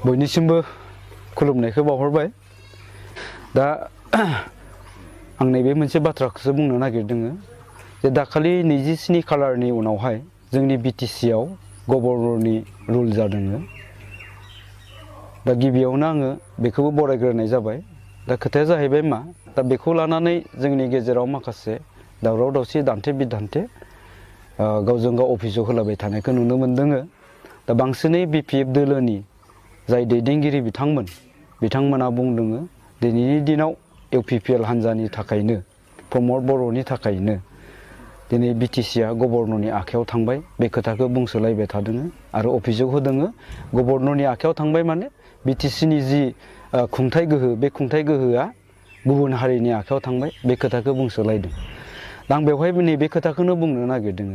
बयनिसिमबो खुलुमनायखौ बावहरबाय। दा आं नैबे मोनसे बाथ्राखौसो बुंनो नागिरदों जे दाखालि 27 खालारनि उनावहाय जोंनि BTC आव गभर्नरनि रुल जादों। दा गिबियावनो आङो बेखौबो बरायग्रोनाय जाबाय। दा खोथाया जाहैबाय मा, दा बेखौ लानानै जोंनि गेजेराव माखासे दावराव दावसि दान्थे बिदान्थे गावजों गाव अभियोग होलाबाय थानायखौ नुनो मोनदों। दा बांसिनै BPF दोलोनि जाय दैदेनगिरि बिथांमोना बुंदों दिनैनि दिनाव UPPL हान्जानि थाखायनो प्रमद बर'नि थाखायनो दिनै BTC आ गभर्नरनि आखायाव थांबाय बे खोथाखौ बुंसोलायबाय थादों आरो अभियोग होदों गभर्नरनि आखायाव थांबाय माने BTC नि जि खुंथाय गोहो बे खुंथाय गोहोआ गुबुन हारिनि आखायाव थांबाय बे खोथाखौ बुंसोलायदों। आं बेवहाय नैबे खोथाखौनो बुंनो नागिरदों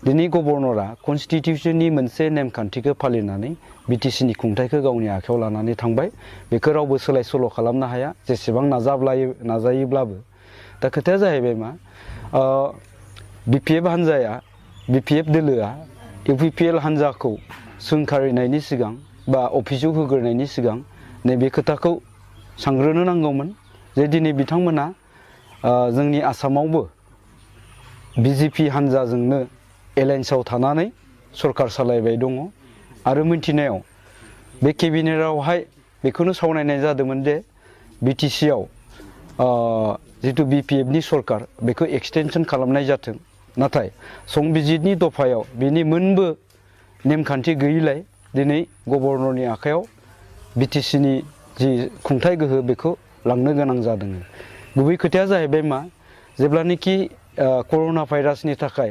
दिनै गभर्नरा कन्स्टिटिउसननि मोनसे नेमखान्थिखौ फालिनानै BTC नि खुंथायखौ गावनि आखायाव लानानै थांबाय। बेखौ रावबो सोलाय सोल' खालामनो हाया जेसेबां नाजायोब्लाबो। दा खोथाया जाहैबाय मा, BPF दोलोआ UPPL हान्जाखौ सोंखारिनायनि सिगां बा अभियोग होग्रोनायनि सिगां नैबे खोथाखौ सांग्रोनो नांगौमोन जे दिनै बिथांमोना जोंनि आसामावबो BJP हान्जाजोंनो एलायन्सआव थानानै सरकार सालायबाय दङ आरो मिन्थिनायाव बे केबिनेटआवहाय बेखौनो सावरायनाय जादोंमोन जे BTC आव जितु BPF नि सरकार बेखौ एक्सटेनसन खालामनाय जाथों। नाथाय संबिजितनि दफायाव बिनि मोनबो नेमखान्थि गैयैलाय दिनै गभर्नरनि आखायाव BTC नि जि खुंथाय गोहो बेखौ लांनो गोनां जादों। गुबै खोथाया जाहैबाय मा, जेब्लानोखि कर'ना भाइरासनि थाखाय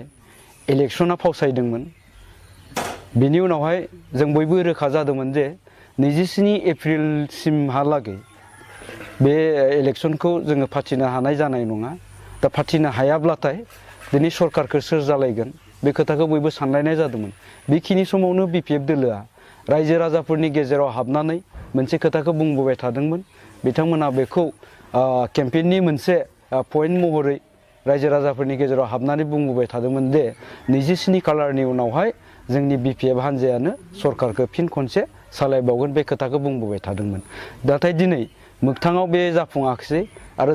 इलेक्सना फावसायदोंमोन बिनि उनावहाय जों बयबो रोखा जादोंमोन जे 27 एप्रिलसिमहालागै बे इलेक्सनखौ जोङो फाथिनो हानाय जानाय नङा। दा फाथिनो हायाब्लाथाय दिनै सरकारखौ सोर जालायगोन बे खोथाखौ बयबो सानलायनाय जादोंमोन। बेखिनि समावनो BPF दोलोआ रायजो राजाफोरनि गेजेराव हाबनानै मोनसे खोथाखौ बुंबोबाय थादोंमोन। बिथांमोना बेखौ केम्पेइननि मोनसे पइन्ट महरै रायजो राजाफोरनि गेजेराव हाबनानै बुंबोबाय थादोंमोन दे 27 खालारनि उनावहाय जोंनि BPF हान्जायानो सरकारखौ फिन खनसे सालायबावगोन बे खोथाखौ बुंबोबाय थादोंमोन। नाथाय दिनै मोगथाङाव बे जाफुङाखिसै आरो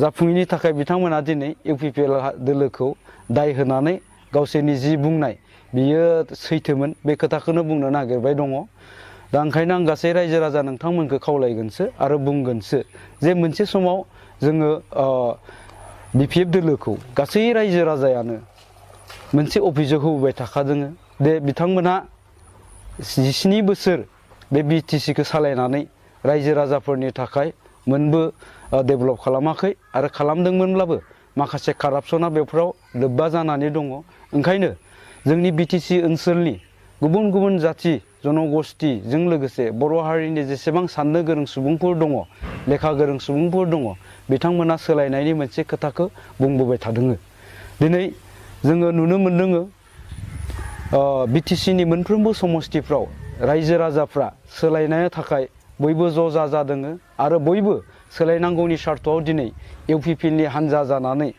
जाफुङैनि थाखाय बिथांमोना दिनै UPPL दोलोखौ दाय होनानै गावसोरनि जि बुंनाय बियो सैथोमोन बे खोथाखौनो बुंनो नागिरबाय दङ। दा ओंखायनो आं गासै रायजो राजा नोंथांमोनखौ खावलायगोनसो आरो बुंगोनसो जे मोनसे समाव जोङो BPF दोलोखौ गासै रायजो राजायानो मोनसे अभियोग होबोबाय थाखादों दे बिथांमोना 17 बोसोर बे BTCखौ सालायनानै रायजो राजाफोरनि थाखाय मोनबो डेभेलप खालामाखै आरो खालामदोंमोनब्लाबो माखासे कारापसना बेफोराव लोब्बा जानानै दङ। ओंखायनो जोंनि BTC ओनसोलनि गुबुन गुबुन जाथि जनगोष्ठीजों लोगोसे बर' हारिनि जेसेबां साननो गोरों सुबुंफोर दङ, लेखा गोरों सुबुंफोर दङ, बिथांमोना सोलायनायनि मोनसे खोथाखौ बुंबोबाय थादों। दिनै जोङो नुनो मोनदों BTC नि मोनफ्रोमबो समस्थिफ्राव रायजो राजाफ्रा सोलायनो थाखाय बयबो ज' जादों आरो बयबो सोलायनांगौनि सार्थआव दिनै UPPL नि हान्जा जानानै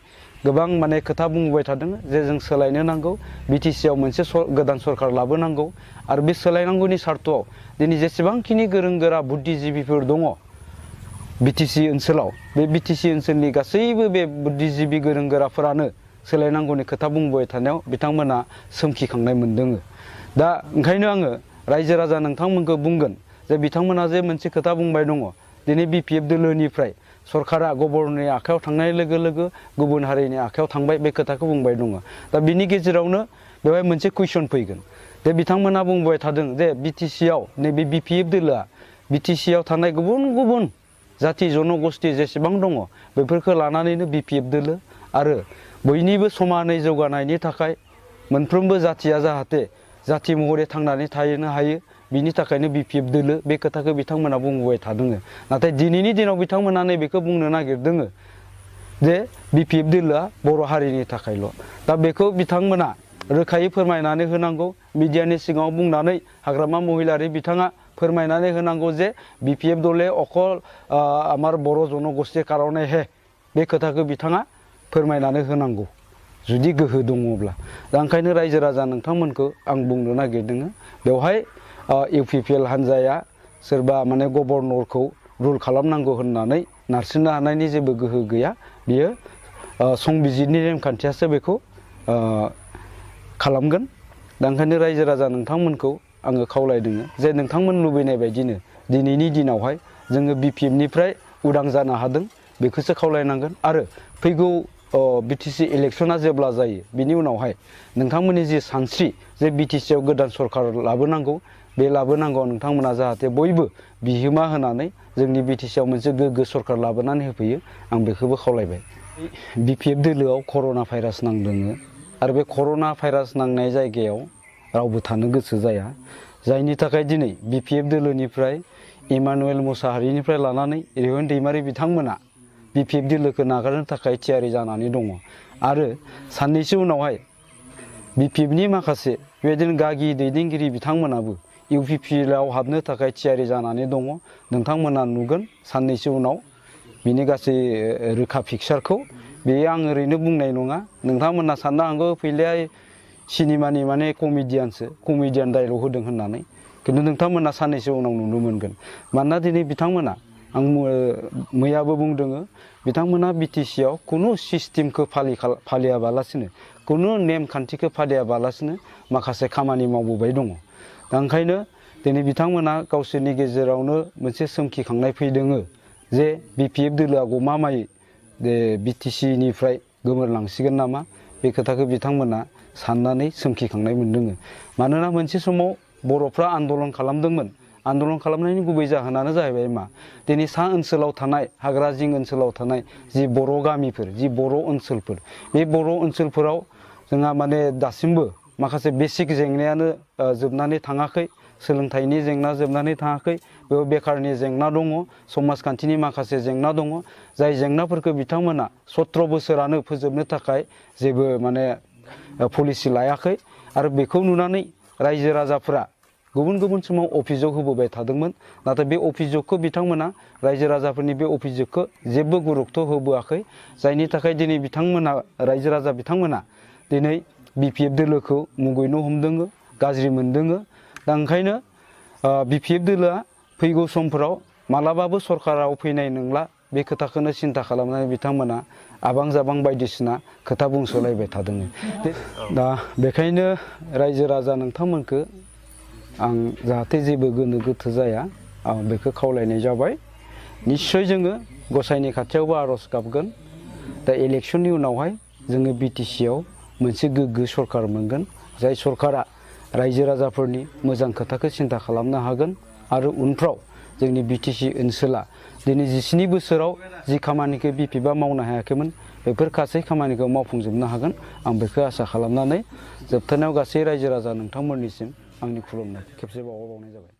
गोबां माने खोथा बुंबोबाय थादों जे जों सोलायनो नांगौ, BTC आव मोनसे गोदान सरकार लाबोनांगौ आरो बे सोलायनांगौनि सार्थआव दिनै जेसेबांखिनि गोरों गोरा बुद्धिजिबिफोर दङ BTC ओनसोलाव, बे BTC ओनसोलनि गासैबो बे बुद्धिजिबि गोरों गोराफोरानो सोलायनांगौनि खोथा बुंबोबाय थानायाव बिथांमोना सोमखिखांनाय मोनदों। दा ओंखायनो आङो रायजो राजा नोंथांमोनखौ बुंगोन जे बिथांमोना जे मोनसे खोथा बुंबाय दङ दिनै BPF दोलोनिफ्राय सरकारा गभर्नरनि आखायाव थांनाय लोगो लोगो गुबुन हारिनि आखायाव थांबाय बे खोथाखौ बुंबाय दङ। दा बिनि गेजेरावनो बेवहाय मोनसे कुइसन फैगोन जे बिथांमोना बुंबाय थादों जे BTC आव नैबे BPF दोलोआ BTC आव थानाय गुबुन गुबुन जाथि जनगोष्ठी जेसेबां दङ बेफोरखौ लानानैनो BPF दोलो आरो बयनिबो समानै जौगानायनि थाखाय मोनफ्रोमबो जाथिया जाहाथे जाथि महरै थांनानै थानो हायो बिनि थाखायनो BPF दोलो बे खोथाखौ बिथांमोना बुंबोबाय थादों। नाथाय दिनैनि दिनाव बिथांमोना नैबेखौ बुंनो नागिरदों जे BPF दोलोआ बर' हारिनि थाखायल'। दा बेखौ बिथांमोना रोखायै फोरमायनानै होनांगौ, मिडियानि सिगाङाव बुंनानै हाग्रामा महिलारि बिथाङा फोरमायनानै होनांगौ जे BPF दले अकल आमार बर' जनगोष्ठी कारणे हे बे खोथाखौ बिथाङा फोरमायनानै होनांगौ जुदि गोहो दङब्ला। दा ओंखायनो रायजो राजा नोंथांमोनखौ आं बुंनो नागिरदों बेवहाय इउपिपिएल हान्जाया सोरबा माने गभर्नरखौ रुल खालामनांगौ होननानै नारसिननो हानायनि जेबो गोहो गैया। बियो संबिजिरनि नेमखान्थियासो बेखौ खालामगोन। दा ओंखायनो रायजो राजा नोंथांमोनखौ आङो खावलायदों जे नोंथांमोन लुबैनाय बायदिनो दिनैनि दिनावहाय जोङो बिपिएफनिफ्राय उदां जानो हादों बेखौसो खावलायनांगोन। आरो फैगौ बिटिसि इलेक्सना जेब्ला जायो बिनि उनावहाय नोंथांमोननि जि सानस्रि जे बिटिसिआव गोदान सरकार लाबोनांगौ बे लाबोनांगौ नोंथांमोना जाहाथे बयबो बिहोमा होनानै जोंनि बिटिसिआव मोनसे गोग्गो सरकार लाबोनानै होफैयो आं बेखौबो खावलायबाय। बिपिएफ दोलोआव कर'ना भाइरास नांदोङो आरो बे कर'ना भाइरास नांनाय जायगायाव रावबो थानो गोसो जाया। जायनि थाखाय दिनै बिपिएफ दोलोनिफ्राय इमानुएल मुसाहारिनिफ्राय लानानै रेवेन दैमारि बिथांमोना बिपिएफ दोलोखौ नागारनो थाखाय थियारि जानानै दङ। आरो साननैसो उनावहाय बिपिएफनि माखासे बेबायदिनो गागि दैदेनगिरि बिथांमोनाबो इउपिपिएलआव हाबनो थाखाय थियारि जानानै दङ। नोंथांमोना नुगोन साननैसो उनाव बिनि गासै रोखा पिक्सारखौ। बेयो आं ओरैनो बुंनाय नङा। नोंथांमोना साननो हागौ फैलाया सिनेमानि माने कमेडियान डायलग होदों होननानै, खिन्थु नोंथांमोना साननैसो उनाव नुनो मोनगोन। मानोना दिनै बिथांमोना आं मैयाबो बुंदों बिथांमोना बिटिसिआव खुनु सिस्टेमखौ फालियाबालासिनो खुनु नेमखान्थिखौ फालियाबालासिनो माखासे खामानि मावबोबाय दङ। दा ओंखायनो दिनै बिथांमोना गावसोरनि गेजेरावनो मोनसे सोमखिखांनाय फैदों जे बिपिएफ दोलोआ गमामायै बिटिसिनिफ्राय गोमोरलांसिगोन नामा बे खोथाखौ बिथांमोना साननानै सोमखिखांनाय मोनदों। मानोना मोनसे समाव बर'फ्रा आन्दलन खालामदोंमोन। आन्दलन खालामनायनि गुबै जाहोनानो जाहैबाय मा, दिनै सा ओनसोलाव थानाय हाग्रा जिं ओनसोलाव थानाय जि बर' गामिफोर जि बर' ओनसोलफोर बे बर' ओनसोलफोराव जोंहा माने दासिमबो माखासे बेसिक जेंनायानो जोबनानै थाङाखै। सोलोंथाइनि जेंना जोबनानै थाङाखै, बेयाव बेखारनि जेंना दङ, समाजखान्थिनि माखासे जेंना दङ। जाय जेंनाफोरखौ बिथांमोना 17 बोसोरानो फोजोबनो थाखाय जेबो माने पलिसि लायाखै। आरो बेखौ नुनानै रायजो राजाफोरा गुबुन गुबुन समाव अभियोग होबोबाय थादोंमोन। नाथाय बे अभियोगखौ बिथांमोना रायजो राजाफोरनि बे अभियोगखौ जेबो गुरुत्थ' होबोआखै। जायनि थाखाय दिनै बिथांमोना रायजो राजा बिथांमोना दिनै बिपिएफ दोलोखौ मुगैनो हमदों, गाज्रि मोनदों। दा ओंखायनो बिपिएफ दोलोआ फैगौ समफोराव मालाबाबो सरकाराव फैनाय नंला बे खोथाखौनो सिन्था खालामनानै बिथांमोना आबां जाबां बायदिसिना खोथा बुंसोलायबाय थादों। दा बेखायनो रायजो राजा नोंथांमोनखौ आं जाहाथे जेबो गोनो गोथो जाया आं बेखौ खावलायनाय जाबाय। निस्सय जोङो गसाइनि खाथियावबो आर'ज गाबगोन। दा इलेक्सननि उनावहाय जोङो बिटिसिआव मोनसे गोग्गो सरकार मोनगोन। जाय सरकारा रायजो राजाफोरनि मोजां खोथाखौ सिन्था खालामनो हागोन। आरो उनफ्राव जोंनि बिटिसि ओनसोला दिनै 17 बोसोराव जि खामानिखौ बिपिएफआ मावनो हायाखैमोन बेफोर गासै खामानिखौ मावफुंजोबनो हागोन। आं बेखौ आसा खालामनानै जोबथारनायाव गासै रायजो राजा नोंथांमोननिसिम आंनि खुलुमनाय खेबसे बावहरबावनाय जाबाय।